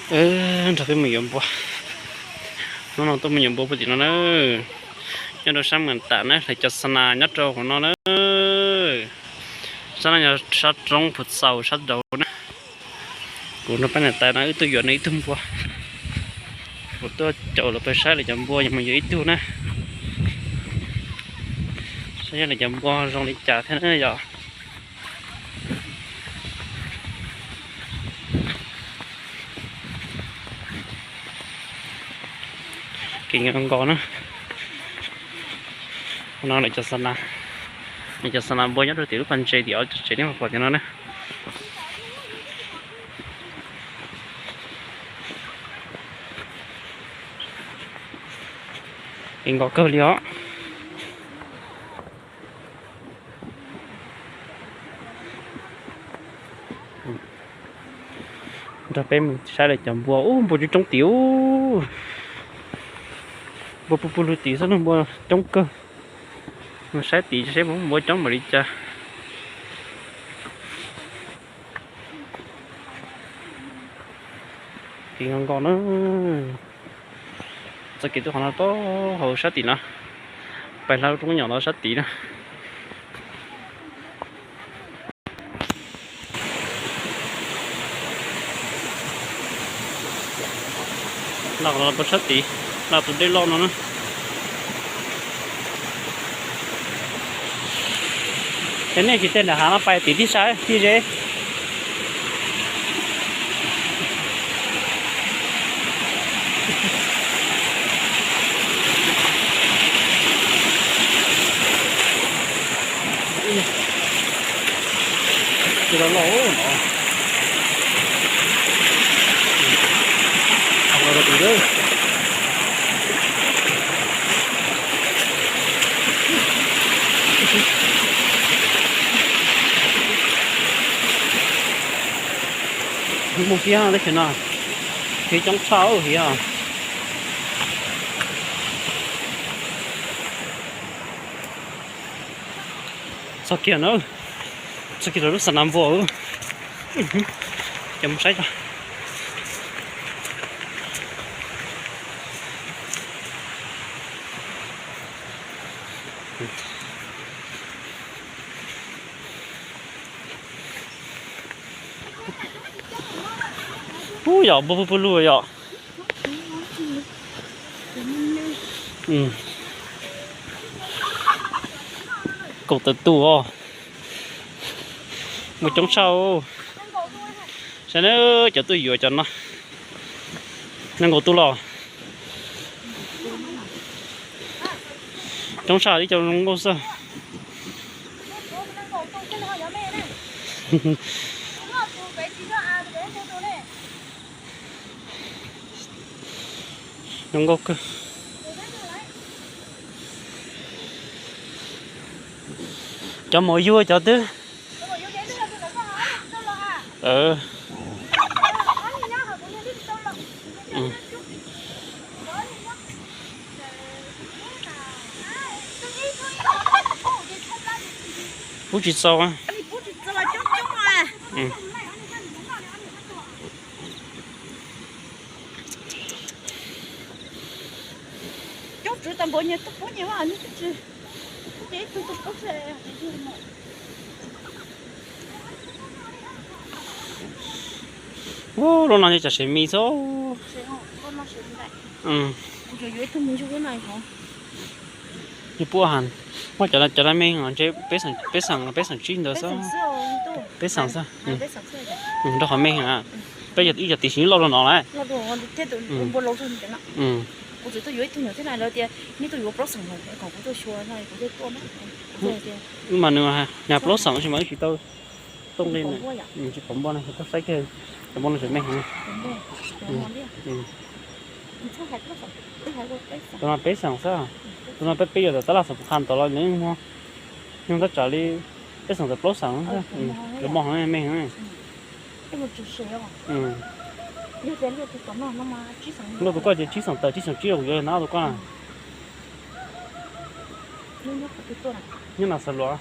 Nrog peb mus yuav npua. Hnub no tuaj mus yuav npua puag tim no na. Nyob rau sab Mas Tam na, lawv cov xa nas nyob rau hauv no na. Sab no yog sab roob Phuv Xaus sab nraud na. Kuv nrog peb niam tais no wb tuaj yuav nws ib tug npua. Kuv tuaj caum lawv pais saib lawv cov npua, yog mus yuav ib tug na. Saib yog lawv cov npua zoo li cas thiab na yom. Kev nkos na. No lawv cov xa nas, lawv cov xa nas npua nyob rau tim lub pas ntses tim ob tsev nej pom tias no na. Kev nkos kawg li os. Nrog peb mus saib lawv cov npua, ub, npua coob coob tid ub. Npua puv puv lug tid xwb, npua coob kawg. Mus saib tid saib npua coob npaum li cas. Kev nkos nkos na. Txoj kev tuaj qhov no tau hauv sab tim no, pais hla lub roob nyom los sab tid na. Los rau sab tid, los tus dej loj no na. Ces nej tsis tej nram hav no pais tim tib sab tib ze. Tus loj loj no. Mus fiab teb chaws no, fiab coob tshaj hiv. Txog kiag na, txog kiag rau lub xa nas npua. Cov mus saib tso. Ub, yog npua puv puv lug yom. Kaum tawm tus os. Npua coob tshaj. Saib na, cov tuaj yuav cov no, nees nkaum tus los. Coob tshaj, ib co zoo nkauj xwb. Zoo nkauj kawg. Cov maum yug cov twb. Pub tsis txaus. Ub, lub no ces tsam sev me xwb. Yus pub ha, muab cov laj me ntshe peb xeem, peb xeem tsib ntawd xwb. Peb xeem xwb. Nrog qhov me, peb ib yog tiv siv loj rau no lawm. Mas nws nyag plaub xeem tsis mas wb tsis tau tooj li na. Tsis pom npua no, tsis tau saib kiag. Cov npua no tseem me heev. Tus no peb xeem xwb. Tus no peb, peb yuav tawm tab laj xeem pum qha ntawd los nws muag, nws tab tsam li peb xeem tawm plaub xeem. Cov npua no me heev. Luaj tus koj ces tsib xeem tawm, tsib xeem tsib, kuv yuav nab tus koj. Nyob na Xav Luam.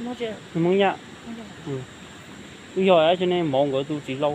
Nws Hmoob Yaj. Wb yog cov ne mov nkawd tus txiv hlau.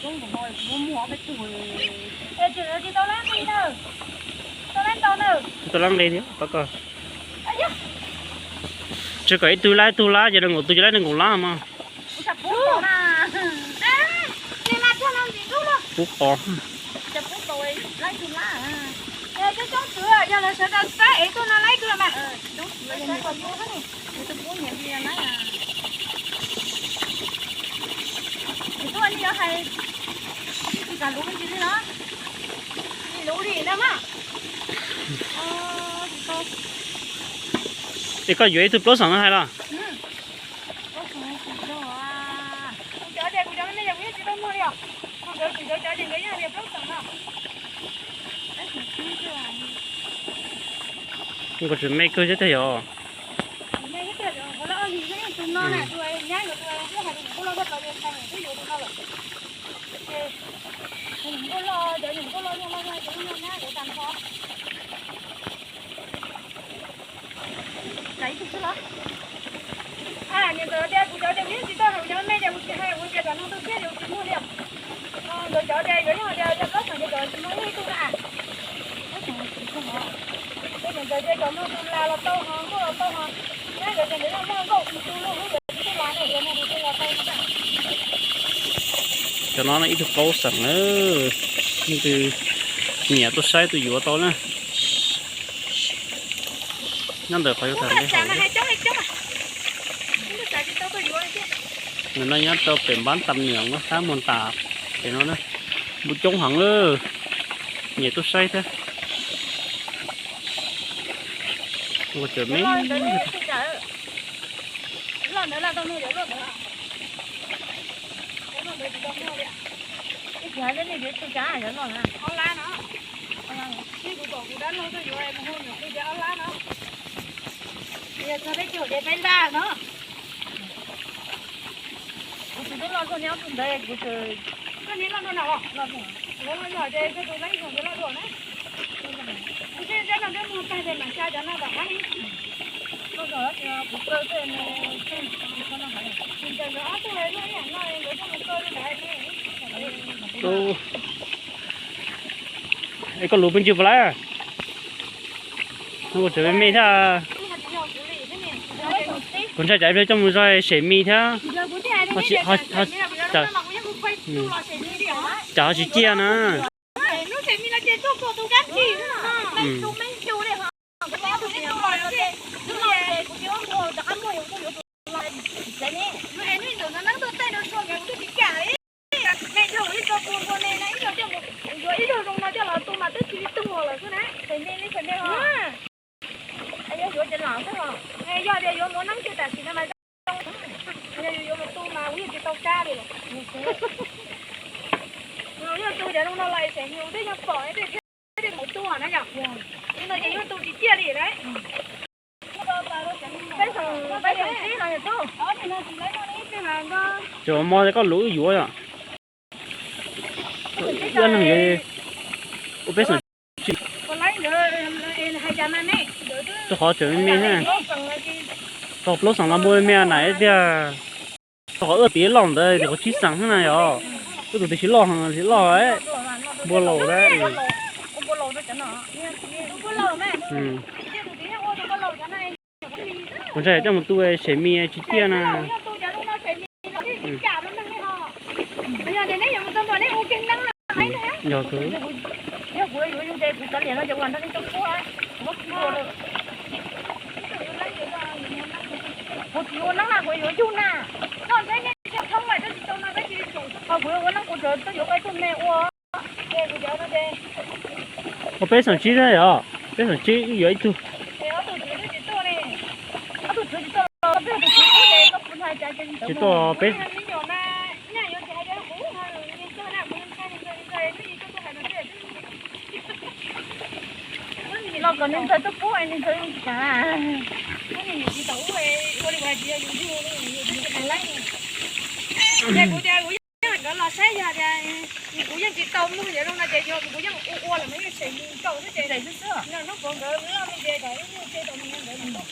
Tsis tau lab nqe thiab, pab koj. Tsis kom ib tug lab ib tug lab, ces nees nkaum tus ces lab nees nkaum lab mas. Pub qos. Es koj yuav ib tug plaub xeem no hais los? Nkaus tseem me kawg thiab tiag yog. Niam ntxawm tias kuv cov tias kuv yeej tsis tau hais, kuv cov me tias kuv tsis hais, kuv tias kom nug tus thiab tias kuv tsis muaj li. Nkawd cov tias yuav yog tias plaub xeem ces cov tsis muaj ib tug na. Niam ntxawm tias kom nug tus las los tau ho, nkauj los tau ho. Nyob nkawd tias nkawd yeej muaj nkauj tus lus hlub nkawd tus las ne, yuav nug tus twg los tau. Cov no ib tug plaub xeem na, tus nyiam tuaj saib tuaj yuav tau na. Nyob ntawm qhov yuav tham me hauv. Nws no nyob rau pem npab tam niam sab Muag Tas pem no na. Npua coob heev, nyiam tuaj saib thiab. Ua tseem me. Kuv tsis tub loj txog nyob tus ntawd, kuv tsis loj txog na. Loj txog ces tus loj ib xyoos ces loj dua na. Kuv tsis ntsib no ntsib mus tag ces mam tsa cov no tom qab ne. Loj txog ces kuv kaw tej no, tsis tau no hais. Tsis ntsib nkawd ob tug loj ib yam no nkawd coj mus kaw no ntag. Es koj lus pheej ntswg puas lawm? Kuv tseem me me thiab. Kuv ntshai tsam ib pliag coj mus zog sem mis thiab. Tsam ho tsis ciaj na. Yog tias yuav mus neeb ces tam sim no mas, yog yuav mus tu mas kuv yeej tsis tau kab li. Yog tu cov no los es tam sim no twb yog pom tej thiab, mus tu na yom. Tus no ces yuav tu tsis ciaj li lawm. Peb xeem, peb xeem tsib no yog tub. Tseem ua mo koj lus wb yuav yom. Ua neeg yuav ua peb xeem tsib. Rau qhov tseem me me thiab. Tau plaub xeem los npua me me na ib tiag. Rau qhov wb tus loj ntawd ces qhov tsib xeem xwb na yom. Wb tus twb tsis loj, tsis loj, npua laus lawm. Kuv ntshai coj mus tu sem mis tsis ciaj na. Yog tus, yog kuv yuav yus ces kuv kav liam no ces ua nrog nej tau tuaj. Kuv tsis ua neeb na, kuv yuav yug na. Koj ntshai nej thoob lawm, koj tsis tau no koj cia li tsum. Ho kuv yuav ua neeb kuv tseem tuaj yuav peb tug me ua. Ua peb xeem tsib thiab yom, peb xeem tsib wb yuav ib tug. Tsis tuaj peb. Los kom nws ntxhais tuaj pub es nws ntxhais tsis kam. Nkawd los saib yog tias kuv yeej tsis tau muag cov zoo no ces yog kuv yeej ua ua lawm mas yeej sem mis nkaus xwb ces nrog Hmoob Pov nkawd loj me ntsis kom ib nyuag ce kom mus nkawd.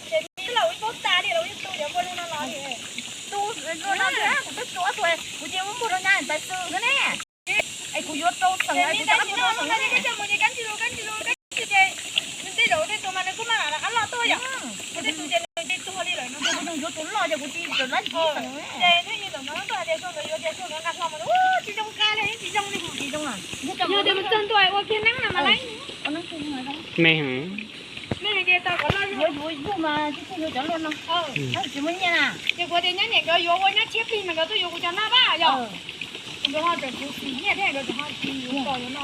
Ces twb los ib paub tas li los yeej tu cov npua zoo no los li. Tu zoo no tiag, kuv twb Kuv ces muab npuag rau nyab tais xwb ne. Es kuv yuav rau xeem, kuv rau xeem. Tej zaum tej tus mas nws kuj maj mam rov qab los tuaj yom. Tej tus ces nws tuag li lawm no. Nws yuav tus loj ces kuv tsis txawm lab tsis xeem. Ces nws nim ntawm no tuaj hais tias nkawd yuav tias nkawd nqa hlo mas tsis zoo nqa li, tsis zoo li. Tsis zoo. Yog tias mus txog ntua ua kiag neeb na mas lawv me heev. Yuav yuav yug mas tsis txhob yuav cov luaj no. Tsis muaj nyiaj na. Ces kuv tias nyab niam nkawd yuav ua nyab tshiab plig mas nkawd tuaj yuav kuv cov noj vaj yom. Nkawd ho tseem khuv xim nyiaj thiab nkawd tseem ho tsis yuav kom yuav no.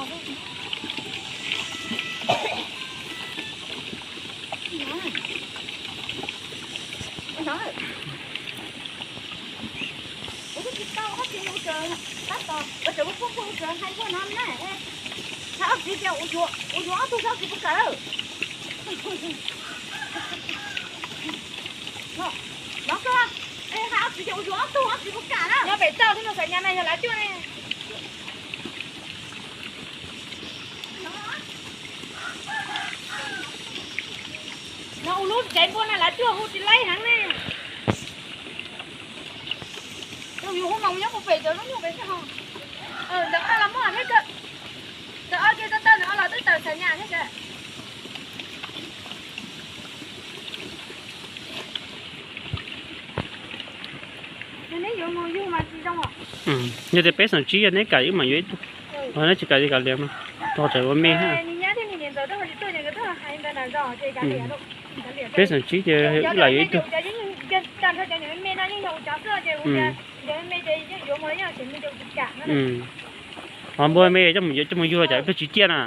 Ua tsis tau, ob txiv mus tsev, tab tom ua tsev ua phooj phooj tsev hais nkuaj no na. Hais ob txiv tias ua yuav ob tug ob txiv puas kam lawm. Nov koj, hais ob txiv tias ua yuav ob tug ob txiv puas kam lawm. Nyob pem toj thiab no xav nyas na yog lav cuaj ne. No ua lub tsev npua no lav cuaj hu tsis laib heev ne. Yus hu mas mus nyob puag pem cov lub nyuag pem xwb ho. Ntawm ob los muaj thiab kawg. Ntawm ob kiag tawm tawm ntawm ob los twb tawm xav nyas thiab kawg. Neb yuav mus yug mas tsis zoo. Yog tias peb xeem tsib yog neb kam wb mam yuav ib tug, neb tsis kam li kav liam mas, rau tsam ua me. Peb xeem tsib ces wb lam yuav ib tug. Ho npua me coj mus yug coj mus yug cas peb tsis ciaj na.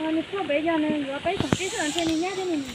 Nws tuaj pem yog nws yuav peb xeem tsib xwb ntshe nws nyab thiab nws